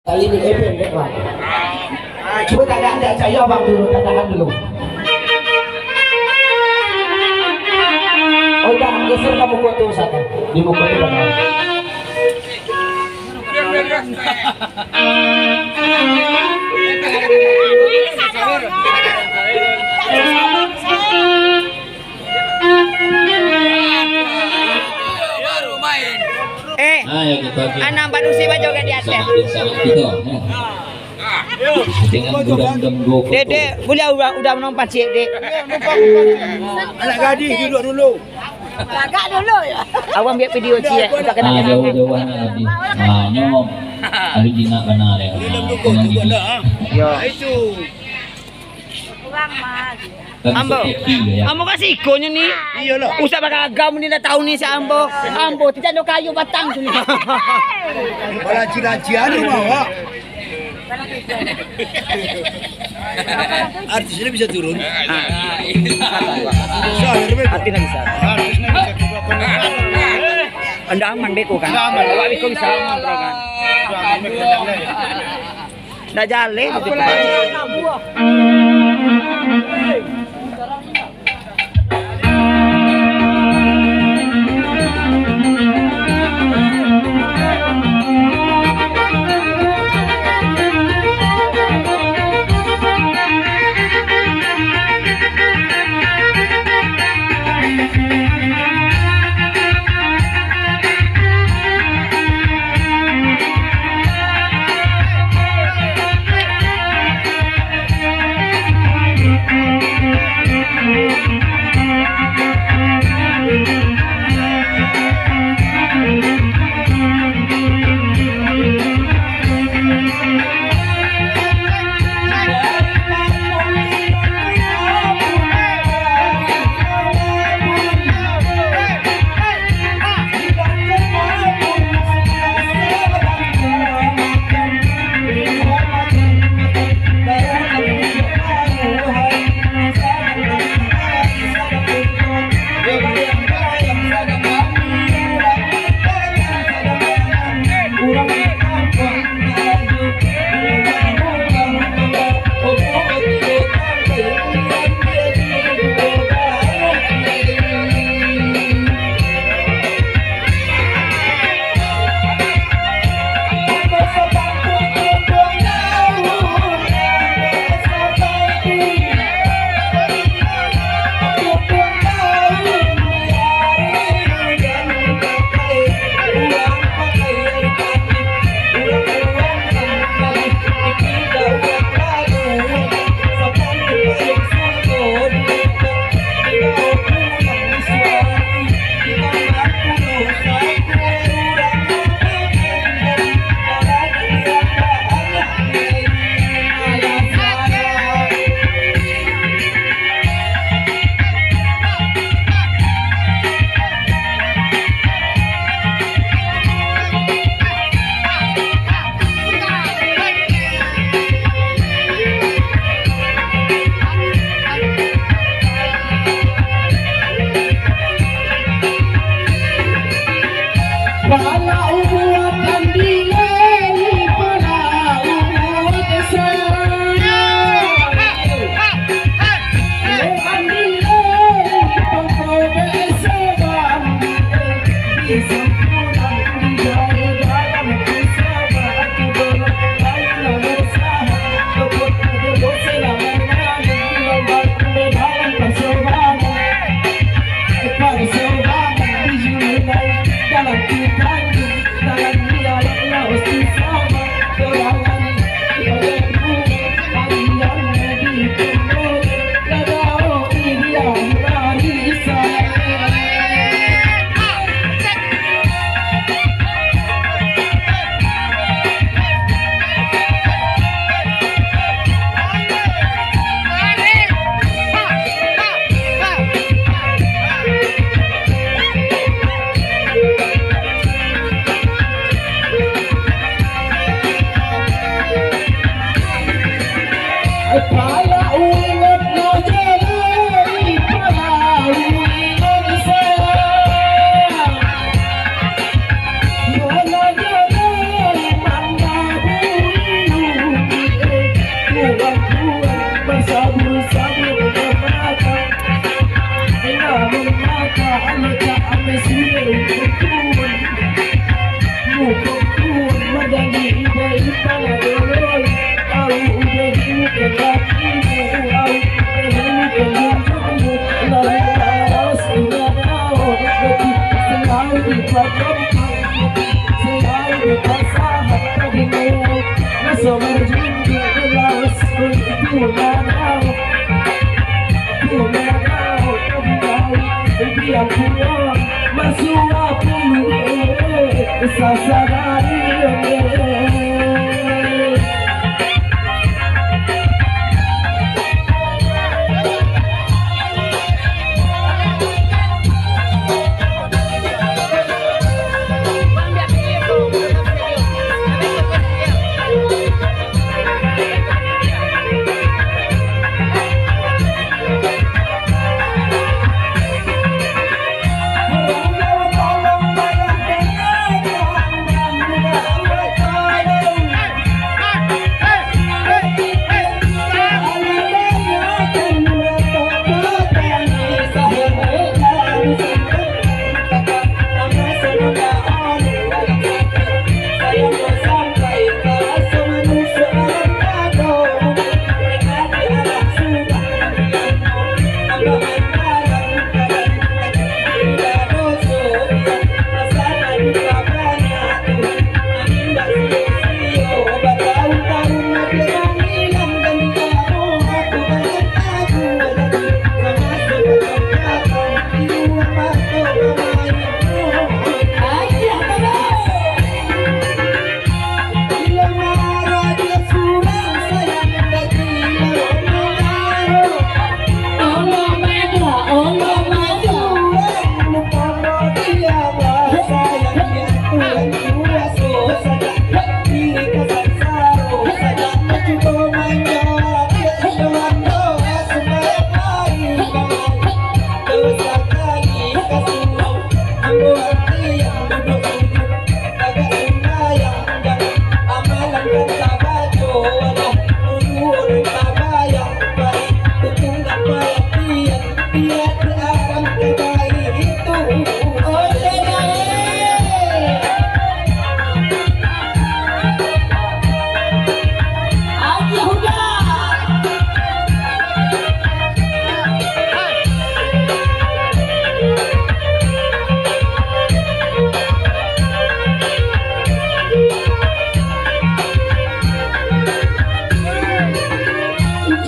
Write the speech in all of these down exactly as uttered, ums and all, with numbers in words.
Kali ni, eh, pendek, Bang. Ah, cuba tak ada, tak ada cahaya, Bang, dulu, tak ada dulu. Oh, udah, geser ka muka tu, Ustaz. Di muka tu, Bang. Eh, Ah, ya, kita, kita. Anang padusi bajoget di ateh. Sangat, sangat kita, ya. Dengan gudang-gudang gokok. Dek, dek, buliah udah, udah manumpang ciek, dek. Anak gadih duduk dulu. Lagak dulu, ya. Awak ambil video ciek, kita kena Ah, kenal. Jauh-jauh anak gadih. Ah, nyo. Alun jinak bana, ya. Gudang gokok tu bana, ah. Ya. Itu. Kurang, Mas. Ambo. Ambo ka siko nyo ni. Iyolah. Usah bagagam ni, dah tahu ni si ambo. Ambo ti jando kayu batang tu ni. Balanci-lanci anu bawa. Artis ni bisa turun. Ah. Bisa, ya, betul. Artis ni bisa. Artis ni bisa turun. Anda aman, beko kan? Anda aman. Awak beko bisa aman, bro, kan? Anda aman, beko. Ndak jaleh.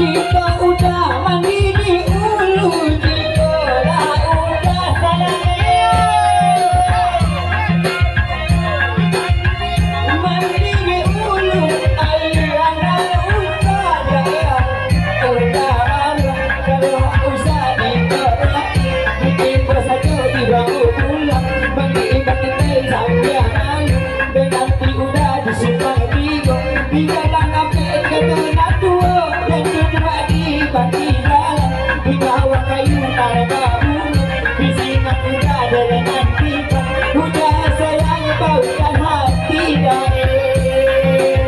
Jika udah mandi di ulu, jika lah udah sadar, mandi di ulu, aliran usah daerah. Kalau usah dikoreksi, bikin bosan tu dibawa pulang. Mandi ikan tete sambiang malu, dengan ti udah di simpang tigo, di jalan Ampek ka Tanah Tuo, dan tu juo di Pati Jalan, di bawah kayu taraga bungo, di sinan udah ada dengan tigo, udah sayang baukan hati dah, eh.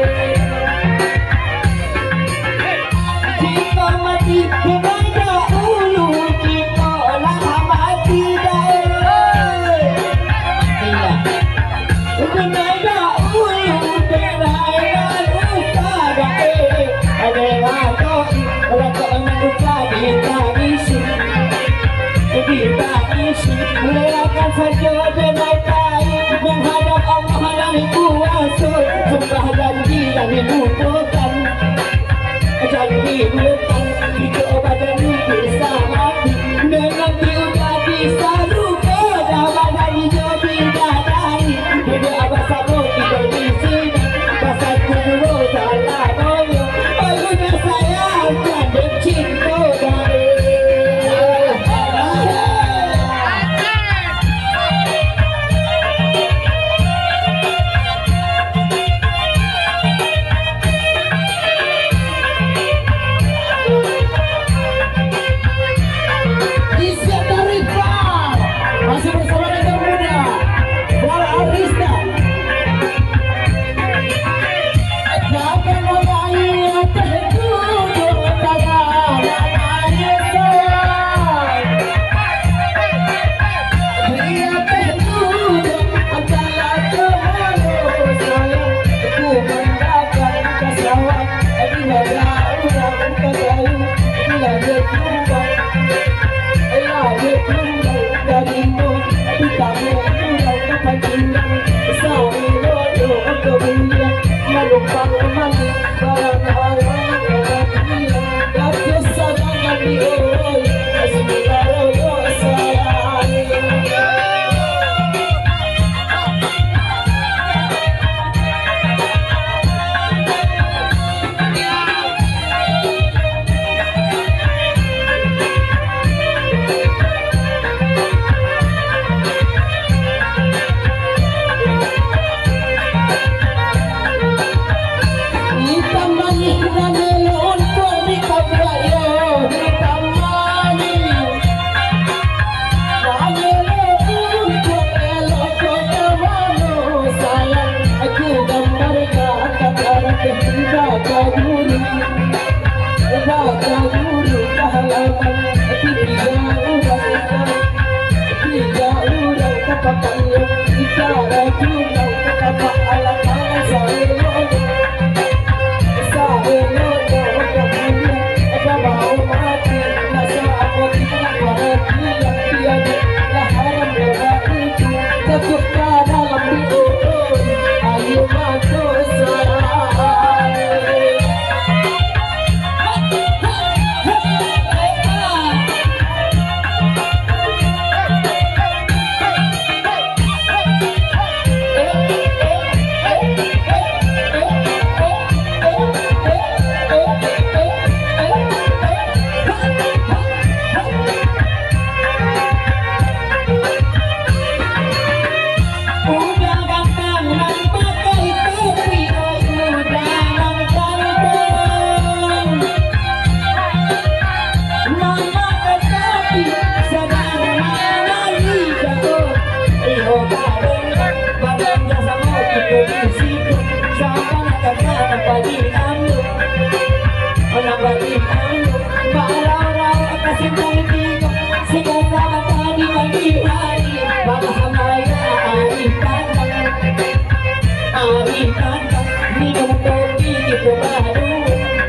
Jika mati, denai dahulu, jika lah mati, denai dahulu, denai dahulu, denai dahulu, denai dahulu. Di tangisi, lelakan sajo denai tai, menghadap Allah nan kuaso, sembah janji nan dilupokan, janji lupokan, kito bajanji bisa mati, nan nanti udah di sarugo, dah bajanji jo bidadari, duduak basamo kito di sinan, basatu juo salamonyo, baru nyo sayang, jan den cinto, jan den. Isi tarifan. Hitam manih nan elok untuak ditabuak yo, hitam manih. Nan elok untuak elok kota mano sayang, aku gambarkan kata-kata tiba ka dulu. Baca guru ka halaman, tiga urang, tiga urang tapakanyo, ibarat urang tatapak alat tangan saelok-elok. Saelok-elok ka buliah, ka bawo mati, rasa apo tinggal parati yang tiada, lah haram doa itu, jatuh ka dalam bibir, ayo mato saelok. Udah gantang nan pakai topi, oi, udah nan gantang. Nan pakai topi sadang manari jago. Iyo, badan, badan dah samo kito di situ. Sama nak kata nampak di ambo. Nampak di ambo. Barau-rau ka simpang tigo. Segala mata di pagi hari. Malah maya ari padang. Ari padang. Minum kopi di pemadu.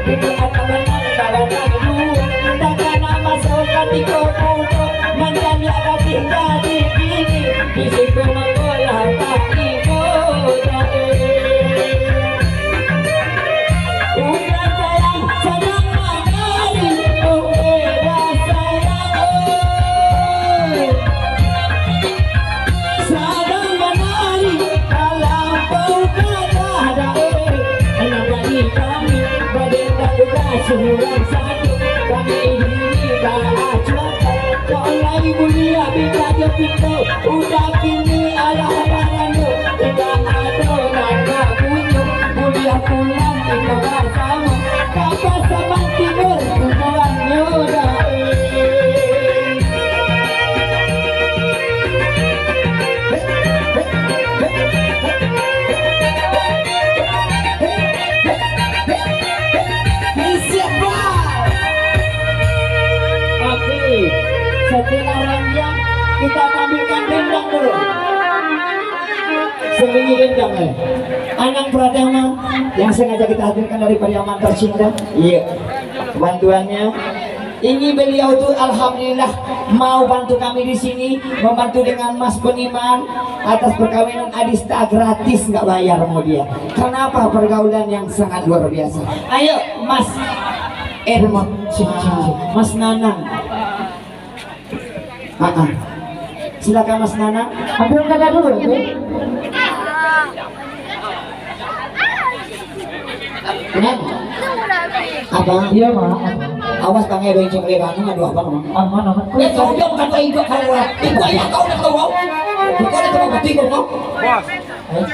Duduk atau menang dalam lagu. Takana masuk ka tiko mudo. Manjadi gadih jadi bini. Di situ mangko lah tak tigo. Udah sayang, sadang manari, oh, udah sayang, oh. Sadang manari, talampau gadang, eh. Anak bani kami, badan dah udah surang satu. Kami ini baacuan. Kok lai buliah bida jo pintu, udah kini alah barando, indak ado nan ka bunyi, buliah pulang kito basamo, ka Pasaman Timur tujuannyo dah, eh. Siap, Bang. Oke, setelah ranjang, kita tampilkan dendang dulu. Sembunyi dendang, eh. Anang Pratama yang sengaja kita hadirkan dari Pariaman tercinta. Iya. Bantuannya. Ini beliau tu alhamdulillah mau bantu kami di sini, membantu dengan Mas Peniman atas perkawinan Adista gratis, nggak bayar mau dia. Kenapa? Pergaulan yang sangat luar biasa. Ayo, Mas. Eh, Mas, sini, sini, sini. Mas Nanang. Ah, ah. Silakan Mas Nanang. Ambil kata dulu, oke? Kenapa? Apa? Iya, Mak. Awas, Bang, ya, bencong lebar, aduh, apa, Bang? Aman, aman. Eh, kau udah bukan tak hidup kau, Bang. Itu ayah kau udah tahu, Bang. Bukan itu, Bang, mati, Bang. Bos. Eh?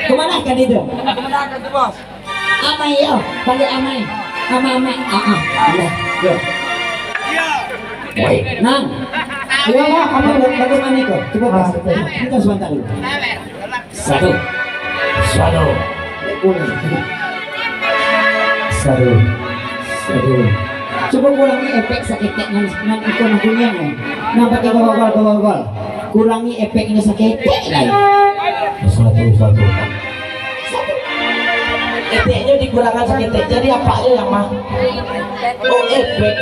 Kemana kan itu? Kemana kan itu, Bos? Amai, yo, balik amai. Amai, amai. Ah, ah. Iya, yo. Woi, Nang. Iya, Mak. Apa, bagaimana itu? Coba, Mas. Kita sebentar dulu. Satu. Satu. Satu. Satu. Coba kurangi efek saketek nan, nan ikon aku ni, yang nampak gawal-gawal. Kurangi efeknya saketek lai. Satu, satu. Satu. Efeknya dikurangan saketek. Jadi apa aja yang mah? Oh, efek.